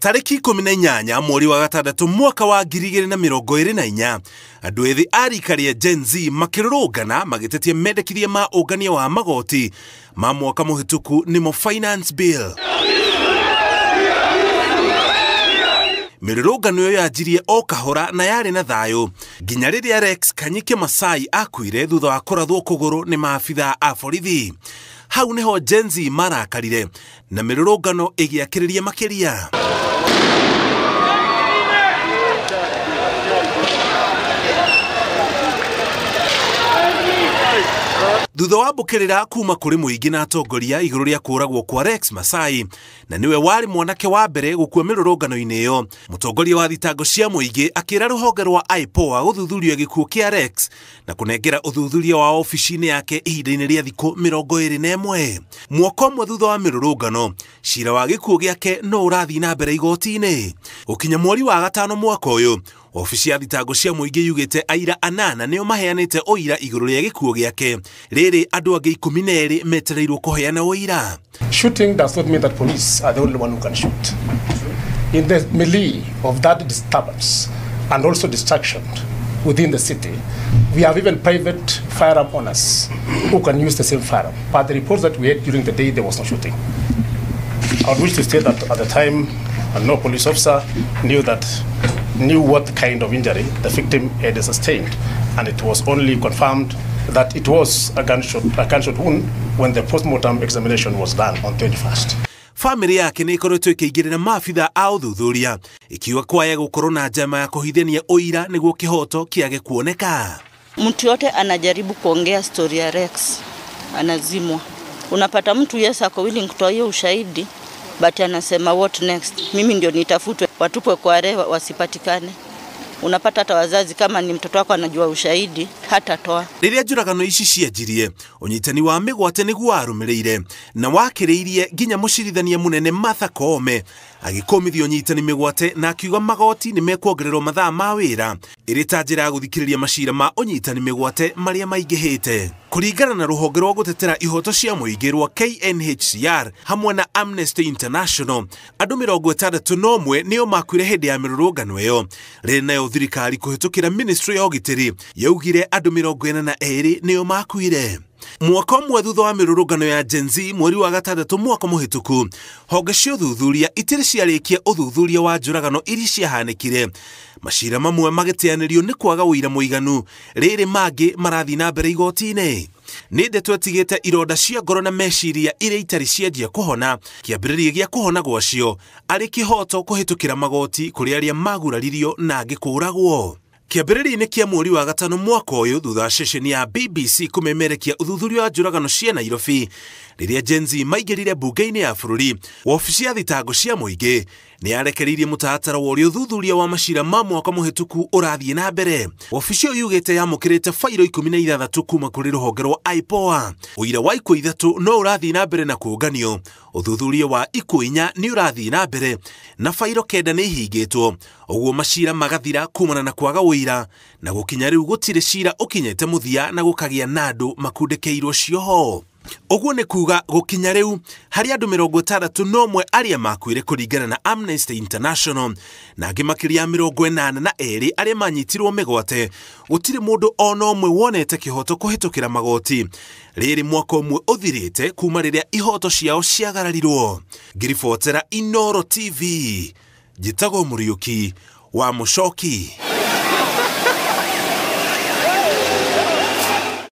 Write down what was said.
Tarĩki 18 mweri wa gatandatũ mwaka wa 2024 andũ ethĩ a rika rĩa Gen Z makĩrũrũngana magĩtetia mendekithia ma ũngania wa magoti ma mwaka mũhĩtũku nĩmo Finance Bill. Mĩrũrũngano ĩyo yanjirie o kahora na yarĩ na thayũ nginya rĩrĩa Rex Kanyike Masai akuire thutha wa kũrathwo kũgũrũ nĩ maabithaa a borithi. Hau nĩho Gen Z marakarire na mĩrũrũngano ĩgĩakĩrĩria makĩria. Thutha wa mbũkĩrĩra kuma kũrĩ mũingĩ na atongoria igũrũ rĩa kũũragwo kwa Rex Masai na nĩwe warĩ mwanake wa mbere gũkua mĩrũrũngano-inĩ ĩyo, mũtongoria wa thitango cia mũingĩ akĩra rũhonge rwa IPOA gũthuthuria gĩkuũ kĩa Rex na kũnengera ũthuthuria wa obici-inĩ yake ihinda-inĩ rĩa thikũ 21. Mwaka ũmwe thutha wa mĩrũrũngano, cira wa gĩkuũ gĩake no ũrathiĩ na mbere igoti-inĩ. Gũkinya mweri wa gatano mwaka ũyũ, obici ya thitango cia mũingĩ yugĩte aira anana nĩo maheanĩte ũira igũrũ rĩa gĩkuũ gĩake. Rĩrĩ andũ angĩ 12 metereirwo kũheana ũira. Shooting does not mean that police are the only one who can shoot. In the melee of that disturbance and also destruction within the city, we have even private firearm owners who can use the same firearm. But the reports that we had during the day, there was no shooting. I would wish to state that at the time, no police officer knew what kind of injury the victim had sustained, and it was only confirmed that it was a gunshot wound when the post-mortem examination was done on 21st. Famĩlĩ yake nĩ ĩkoretwo ĩkĩingĩrĩra maabitha a ũthuthuria ikiuga kwaya gũkorwo na njama ya kũhithania ũira nĩguo kĩhoto kĩage kuoneka. Mtu yote anajaribu kuongea story ya Rex anazimwa. Unapata mtu yes ako willing kutoa hiyo ushahidi, but anasema what next? Mimi ndio nitafutwe, watupwe kwa rewa wasipatikane. Unapata hata wazazi kama ni mtoto wako anajua ushahidi hatatoa. Rĩrĩa njũragano ici cianjirie, ũnyitani wa mĩgwate nĩguo warũmĩrĩire na wakĩrĩirie nginya mũcirithania mũnene Martha Koome agĩkũmithia ũnyitani mĩgwate na akiuga magoti nĩ mekuongererwo mathaa ma wĩra ĩrĩ ta njĩra ya gũthikĩrĩria macira ma ũnyitani mĩgwate marĩa maingĩhĩte. Kũringana na rũhonge rwa gũtetera ihoto cia mũingĩ rwa KNHCR hamwe na Amnesty International, andũ 61 nĩo makuire hĩndĩ ya mĩrũrũngano ĩyo. Rĩrĩ nayo thirikari kũhĩtũkĩra Ministry ya ũgitĩri yaugire andũ 42 nĩo makuire. Mwaka ũmwe thutha wa mĩrũrũngano ya Gen Z mweri wa gatandatũ mwaka mũhĩtũku, honge cia ũthuthuria itirĩ ciarĩkia ũthuthuria wa njũragano iria ciahanĩkire. Macira mamwe magĩteanĩrio nĩ kwaga ũira mũiganu, rĩrĩ mangĩ marathiĩ na mbere igoti-inĩ. Nĩ ndeto ĩtigĩte ironda cia ngoro na meciria iria itarĩ cianjia kũhona, kĩambĩrĩria gĩa kũhona gwacio arĩ kĩhoto kũhĩtũkĩra magoti kũrĩ arĩa maguraririo na angĩ kũũragwo. Kĩambĩrĩria-inĩ kĩa mweri wa gatano mwaka ũyũ thutha wa ceceni ya BBC kũmemerekia ũthuthuria wa njũragano cia Nairobi rĩrĩa Gen Z maingĩrire mbunge-inĩ ya bũrũri, wabici ya thitango cia mũingĩ nĩ yarekereirie mũtaratara wa ũrĩa ũthuthuria wa macira ma mwaka mũhĩtũku ũrathiĩ na mbere. Wabici ĩyo yugĩte yamũkĩrĩte bairo 16 kuma kũrĩ rũhonge rwa IPOA. Ũira wa ikuũ 3 no ũrathiĩ na mbere na kũũnganio, ũthuthuria wa ikuũ 4 nĩ ũrathiĩ na mbere na bairo 9 nĩ ihingĩtwo, ũguo macira magathira kumana na kwaga ũira na gũkinya rĩu gũtirĩ cira ũkinyĩte mũthia na gũkagĩa na andũ makundĩkĩirwo cioho. Ũguo nĩ kuga gũkinya rĩu harĩ andũ 61 arĩa makuire kũringana na Amnesty International na angĩ makĩria 82 arĩa manyitirwo mĩgwate. Gũtirĩ mũndũ ona ũmwe wonete kĩhoto kũhĩtũkĩra magoti. Rĩrĩ mwaka ũmwe ũthirĩte kuma rĩrĩa ihoto ciao ciagararirwo. Ngĩribotera Inooro TV, njĩtagwo Mũriũki wa Mũcoki.